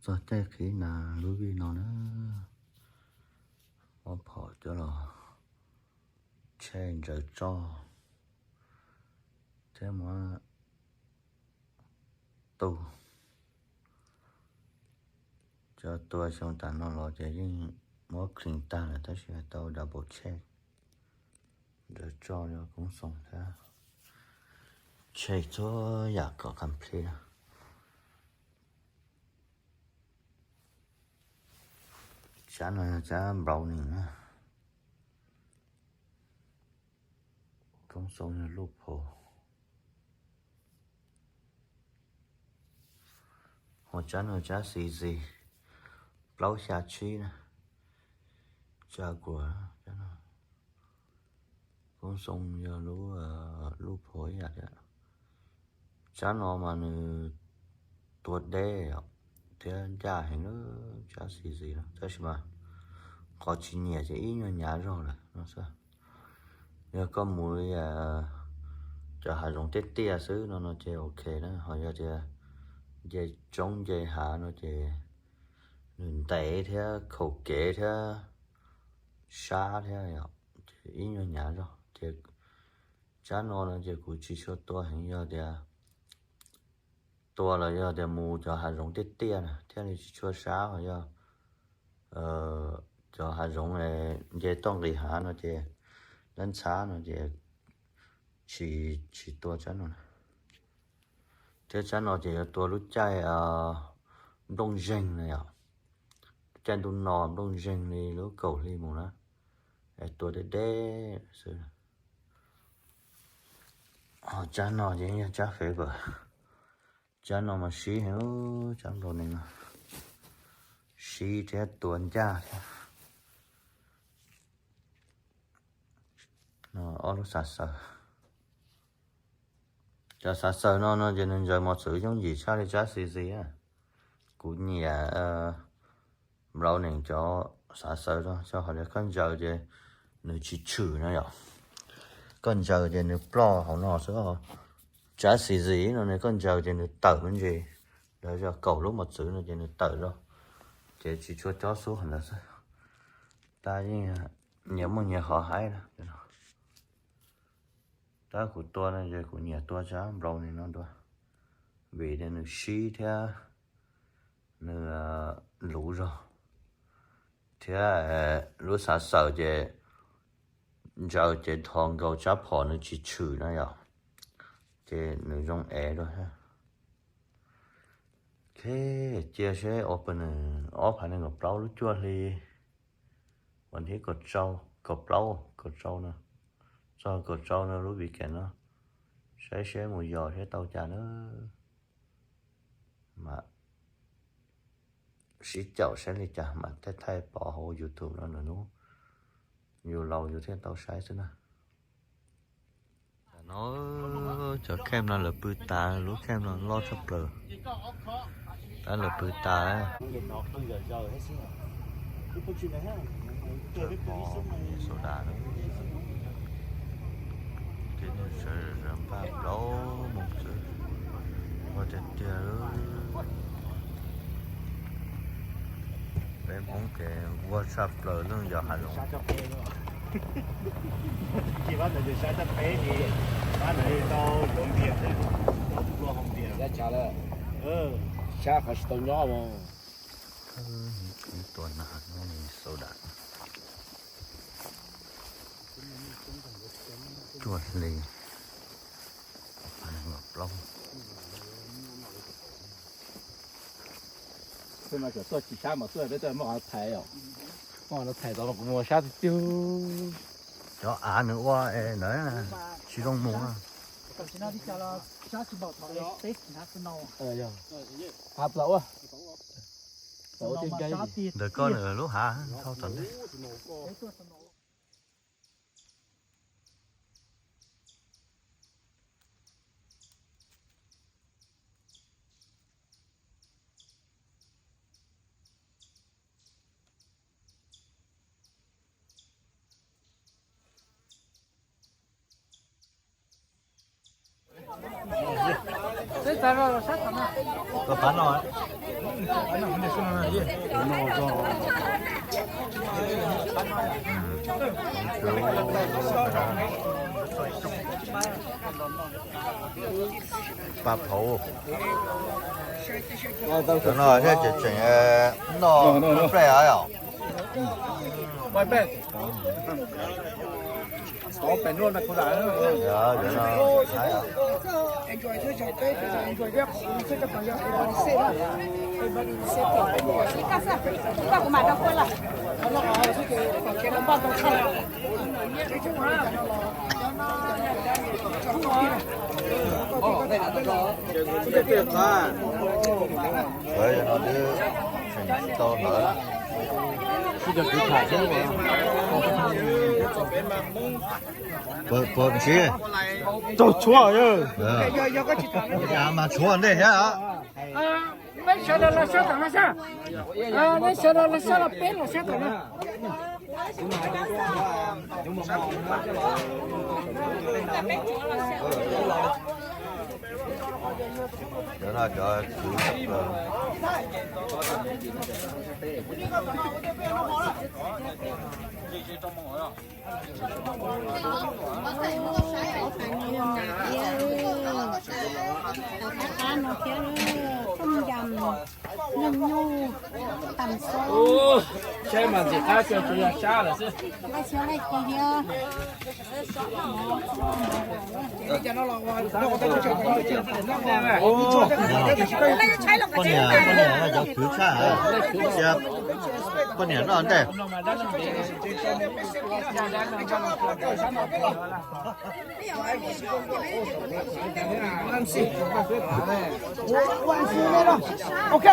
Tog caij qhib nas lub vij no na, muab phom coj los tshej ntsaws tsoj thiab muab tu. Cov tua xyoo tas no los ces yeej muab clean tag lawm tab sis tau double check, ntsaws tsoj, koob xoo thiab, check txhua yam kom complete. Tsab no yog tsab browning na. Koob xoo yog loophole. Ho tsab no tsab C Z plaub xya tsib na. Tsab kuas, koob xoo yog lub, loophole ib yam thiab. Tsab no mas nws tua deb thiab ncaj heev, tsab C Z no, tab sis mas qhov tsis nyiam ces ib nyuag nyav zog lawm no xwb. Yog koj mus li cov hav zoov tiaj tiaj xwb no no ces ok na, ho yog tias nce roob nce hav no ces nws ntev thiab khaum kev thiab sab thiab, ces ib nyuag nyav zog ces tsab no no ces kuv tsis tshua tua heev, yog tias tua los yog tias mus cov hav zoov tiaj tiaj na thiaj li tsis tshua sab, ho yog cov hav zoov nce toj nqis hav no ces dab ntxhab no ces tsis, tsis tua tsab no na. Thiab tsab no ces yuav tua lub caij nplooj zeeg na yom, lub caij ntuj no nplooj zeeg li lub kaum hli mus na, es tua deb deb xwb. Ho tsab no ces yog tsab favor, tsab no mas sib heev, tsab nplooj nees no sib thiab tua ncaj thiab. Ob lub xav xaws, cov xav xaws no no ces nws ntsaws mos txwv yooj yim tshaj li tsab C Z. Kuv nyiam browning cov xav xaws no, xyov hais tias koj ntsaws ces nws tsis tshwm no yom. Koj ntsaws ces nws ploj hauv no xwb. Tsab C Z no ne koj ntsaws ces nws tawm me ntsis, lawv yog kaum lub mos txwv no ces nws tawm zog, ces tsis tshua cob xub qhov ntawd xwb. Tab yeej nyias muaj nyias qhov haib na. Tab kuv tua no ces kuv nyiam tua tsab browning no dua, vim tias nws sib thiab nws luv zog, thiab lub xav xaws ces ntsaws ces dhos nkaus tsab phom nws tsis tshwm no yom, ces nws zoo ev dua thiab. Ok, cia seb opener ob phav nees nkaum plaub lub cuaj hli, vas thib kaum plaub, kaum rau no, txog kaum rau no lub weekend no, saib seb mus yos thiab tau cas na. Mam sib caum saib li cas mam thaij thaij pov hauv YouTube no lwm hnub, yus laus yus thiaj tau saib xwb na. Tam no cov camp no lawv pw tas, lub camp no loj tshaj plaws, tab lawv pw tas. Soda, tib neeg sawv daws npaj plaub moos xwb, ua tiag tiag. Peb Hmoob ces ua tshaj plaws leej yos hav zoov. Sab qhov tsis tau nyob mus. Tua nas soda. Cuaj hli, plaub. Tuaj tsis sab mas tuaj peb tuaj muab qhov thaiv os. Muab qhov thaiv tod mas kuv mus sab tiag tiag. Cov av nws ua es ntawd tsis zoo mus. Hav plaws ua. Ntawm koj nws lub hav dhau tom ntej. Koj pab no. Paj phauv. Cov no thiaj tseem tseem noj nplej os yom. Lawv no twb tseem tsis tau hlawv. Puas ntshiv? Tau tshuav. Mas tshuav ntej thiab. Peb sawv daws los sab tom no sab. Nej sawv daws los sab los peb los sab tom no. Cov no cov kwv tij. Qab qab no thiab, thoj yam, nyuj nyuj, tam xob. Saib mas ntxim qab xyov tsuas yog sab lawm xwb. Nqaij txhia nqaij kub thiab. Poj niam, poj niam cov kwv tshaj, cia poj niam noj ntej. Ok,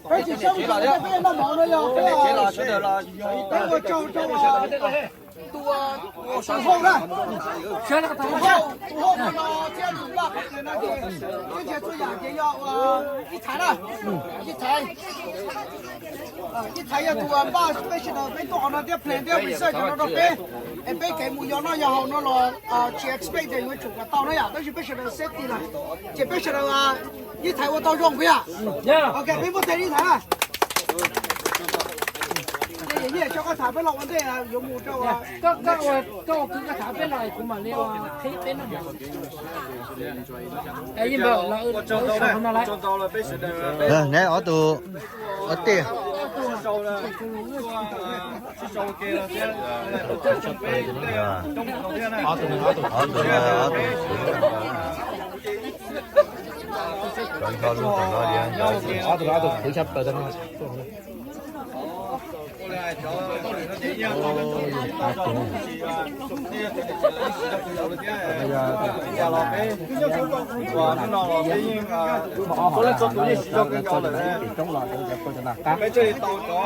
peb tsis sab, peb noj mov no yog peb ua tsaug rau tus hauj na, tus hauj, tus hauj no thiab tus npaj qhov twg no ces teb chaws txhua yam ces yog ua Ib Thaiv na, Ib Thaiv. Ib Thaiv yog tus npaj peb sawv daws peb tuaj qhov no thiab plan thiab research cov no rau peb, es peb kev mus yos noj yos haus no los tsis expect tias yuav tsum kom tau na yom, tab sis peb sawv daws safety lawm, ces peb sawv daws Ib Thaiv ua tau zoo puas yog? Ok, peb muab teg Ib Thaiv na. Ces yog Ib Thaiv tso koj tham peb los ua ntej yuav mus rau. Koj ua kwv koj tham peb los kuv mam li ua qhib peb noj. Neb ob tug ua tij. Ob tug, ob tug. Ob tug, ob tug kwv tshaj plaws. Peb tau cov,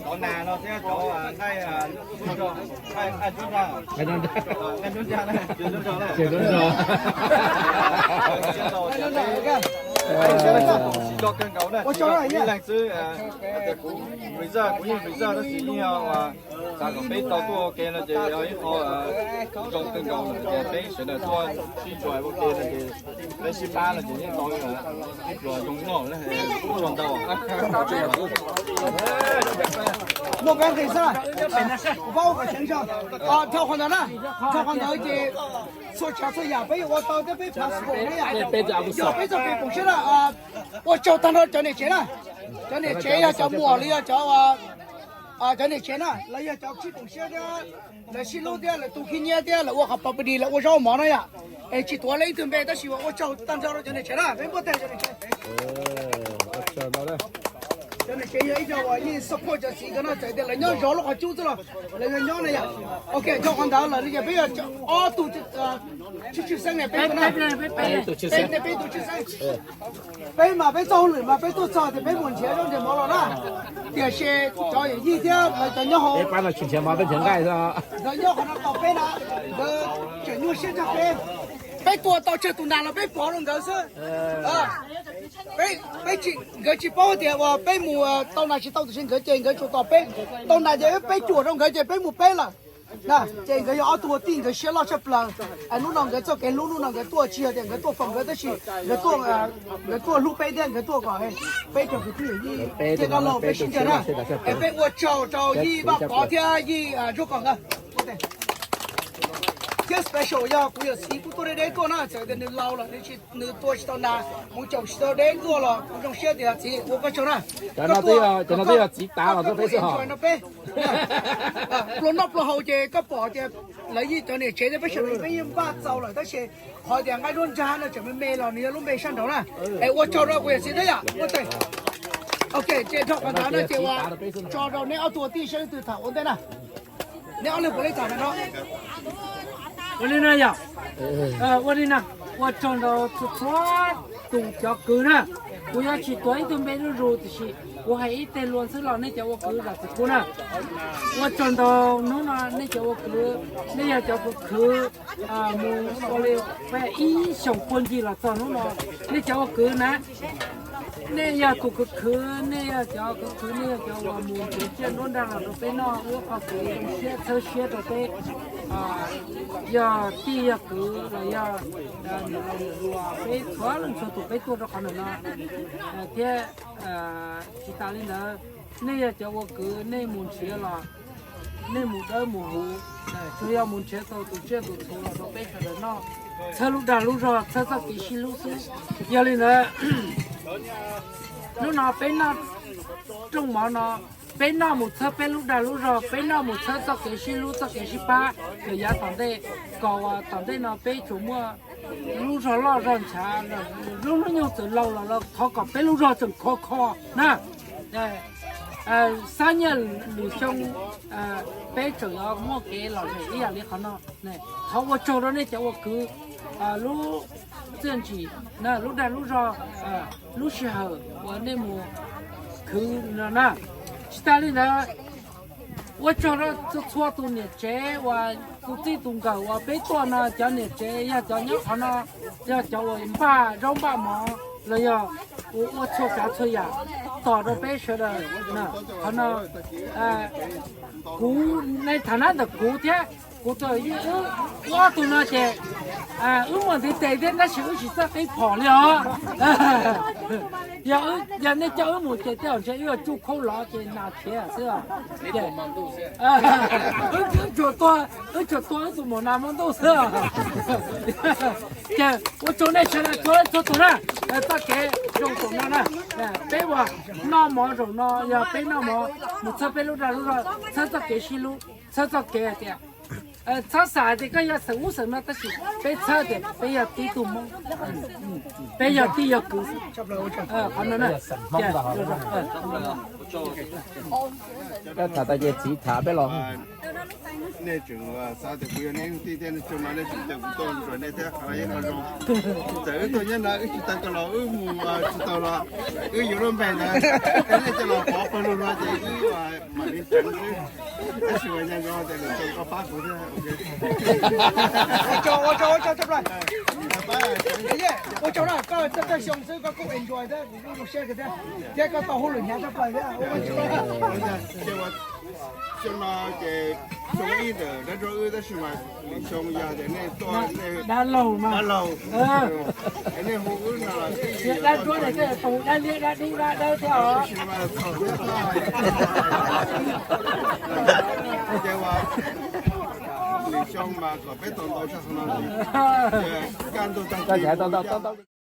cov nas no thiab cov nqaij, nqaij ntsuab nrog, nqaij ntsuab nrog, nqaij ntsuab nrog, tsis tau, tsis tau kawg nkaus na, ib leeg xwb. Kuv reserve, kuv yeej reserve tab sis yeej yog xav kom peb tau tuaj ua ke no ces yog ib qho zoo kawg nkaus lawm ces peb sawv daws tuaj sib tsuas ua ke no ces peb sib pab no ces yeej tau ib pluas zoo noj na, ua tsaug ntau. Muaj peev xwm, kuv paub kom tseev zog. Dhau qhov ntawd na, dhau qhov ntawd ces txhua tsav txhua yam peb yuav ua tau thiab peb passport na yom. Yog peb txoj kev koom siab na, ua tsaug tag nrho cov niam tsev na. Cov niam tsev yog cov muam los yog cov, cov niam tsev na los yog cov sib koom siab thiab, lawv sib hlub thiab lawv tu khib nyiab thiab lawv ua qhov property lawv ua zaub mov na yom. Es tsis tuav leej twg npe tab sis ua tsaug tag nrho rau cov niam tsev na, peb npuaj teg cov niam tsev. Cov niam tsev yog ib co uas yeej support cov txiv ko no txawm tias lawv nyob zov lub qhov cub xwb los lawv yuav nyob na yom. Ok, dhau qhov ntawd lawm no ces peb yog ob tug tshwj xeeb ne, peb tus na, peb tus tshwj xeeb. Peb mas peb txoj hauj lwm mas peb tuaj txog tias peb mus nrhiav zaub nrhiav mov los na. Tiam sis cov yawm yij thiab lawv cov nyob hauv, nkawd nyob qhov no tos peb na, nkawd tseem nyuaj siab tshaj peb. Peb tua tau tsawg tus nas los peb pov rau nkawd xwb. Peb, peb tsis, nkawd tsis paub tias uas peb mus tau nas tsis tau tus si nkawd ces nkawd tsuas tos peb. Tau nas ces peb cuam rau nkawd ces peb mus peb lawm. Ces nkawd yog ob tug ua tij nkawd siab loj tshaj plaws. Hnub no nkawd txoj kev hlub hnub no nkawd tuaj tsis yog tias nkawd tuaj foom nkawd tab sis nkawd tuaj, nkawd tuaj hlub peb thiab nkawd tuaj kom peb cov kwv tij Yij thiab dab laug peb sib ntsib na. Es peb ua tsaug rau Yij Vaj Pov thiab Yij Ntsuab Kom nkawd. Thiab special yog kuv yawm txiv kuj tuaj deb deb tuaj na, txawm tias nws laus lawm nws tua tsis tau nas, mus caum tsis tau deb tuaj los kuv zoo siab tias txiv ua koj tsaug na. Cov no twb yog txiv tav los rau peb xwb. Pluas noj pluas haus ces koj pom tias lawv yeej cov niam tsev thiab peb sawv daws peb yeej npaj txaus lawm tab sis qhov tias nqaij duab ntsag no tseem me me los nws yog lub npe sab nraud na. Es ua tsaug rau kuv yawm txiv thiab yom. Ok, ces dhau qhov ntawd no ces ua tsaug rau neb ob tug ua tij saib leej twg tham ua ntej na. Neb ob leeg puav leej tham no. Ua li no yom, ua li no, ua tsaug ntau txhua txhua tus cov kwv na. Kuv yuav tsis tuav ib tug npe zuj zus tiam sis kuv hais ib teg lus xwb los nej cov ua kwv zam txim pub na. Ua tsaug ntau, hnub no nej cov ua kwv, nej yog cov kwv khwv mus ua li ib xyoos puag ncig los txog hnub no, nej cov ua kwv na, nej yog tus kwv khwv, nej yog cov kwv khwv, nej yog cov uas mus nrhiav tsiaj nruab nrag los rau peb noj, wb qhov kev zoo siab txhawb siab rau peb, yog tij yog kwv los yog niam laus niam hluas, peb txhua leej txhua tus peb tuaj rau qhov ntawm no thiab. Tsis tas li ntawd, nej yog cov ua kwv, nej mus nrhiav los nej mus dawb mus huv, tsuas yog mus nrhiav tau tus tsiaj tus txhu los rau peb sawv daws noj, txhawb lub dag lub zog, txhawb txoj kev sib hlub xwb. Yog li ntawd, hnub no peb noj rooj mov no, peb noj mus txhawb peb lub dag lub zog, peb noj mus txhawb txoj kev sib hlub txoj kev sib pab, kom yav tom ntej, kom uas tom ntej no peb tsuas muaj lub zog loj zog ntshav, lub hnub nyoog txawm laus los thov kom peb lub zog tseem khov kho na. Xab nyiaj lwm xyoo peb tseem yuav muaj kev lom zem ib yam li qhov no. Thov ua tsaug rau nej cov ua kwv lub txiaj ntsig, lub dag lub zog, lub sij hawm uas nej mus khwv no na. Tsis tas li ntawd, ua tsaug rau txhua txhua tus niam tsev uas tus txij tus nkawm uas peb tuaj no, cov niam tsev yog cov nyob qhov no, yog cov uas npaj zaub npaj mov los yog ua txhua tsav txhua yam tos rau peb sawv daws. Qhov no kuv nej tham nab ntawm kuv thiab kuv tus yij, wb ob tug no ces wb muaj ntiv tes thiab tab sis wb tsis txawj qhib phom li os. Yog nej coj wb mus ces tej zaum ntshe wb yuav tsuj khaub lov ces nas khiav xwb os. Wb tsuas tua, wb tsuas tua wb tus maum nas muaj ntuj xwb os. Ces ua tsaug nej sawv daws txhua leej txhua tus na, txoj kev zoo zaum no na, peb uas noj mov zaum no yog peb noj mov mus txhawb peb lub dag lub zog, txhawb txoj kev sib hlub, txhawb txoj kev hais tias txhob xav hais tias koj yog xeem ub xeem no tab sis peb txhawb tias peb yog tib tug Hmoob, peb yog tij yog kwv. Qhov no na, tham tas ces txiv tham peb los. Nej tseem xav tias kuv yog nej tij thiab nej tseem no nej tseem caw kuv tuaj nrog nej thiab qhov no yeej qhov zoo. Txawm wb tuaj nyob no wb tsis tau tau los wb mus tsis tau los wb yuav lub npe ntawd, nej coj los pov pawg lug no ces wb mam li tseev xwb. Tab sis uas nco ntsoov tias lwm xyoo koj pab kuv thiab. Ua tsaug, ua tsaug, ua tsaug tshaj plaws. Ua tsaug na, koj txawj txawj xyoo xwb koj kuj enjoy thiab kuv kuj zoo siab kawg thiab, thiab koj tau hauj lwm hnyav tshaj plaws thiab. Xyoo no ces xyoo ib ntawm dab nrog wb tab sis mas lwm xyoo yog tias nej tuaj dab laug, dab laug, nej hu wb no los dab nrog nej tej tus dab liab dab dub dab dawb thiab os. Ces uas lwm xyoo mas kom peb tau ntau tshaj qhov no, kaj ntug tag kis.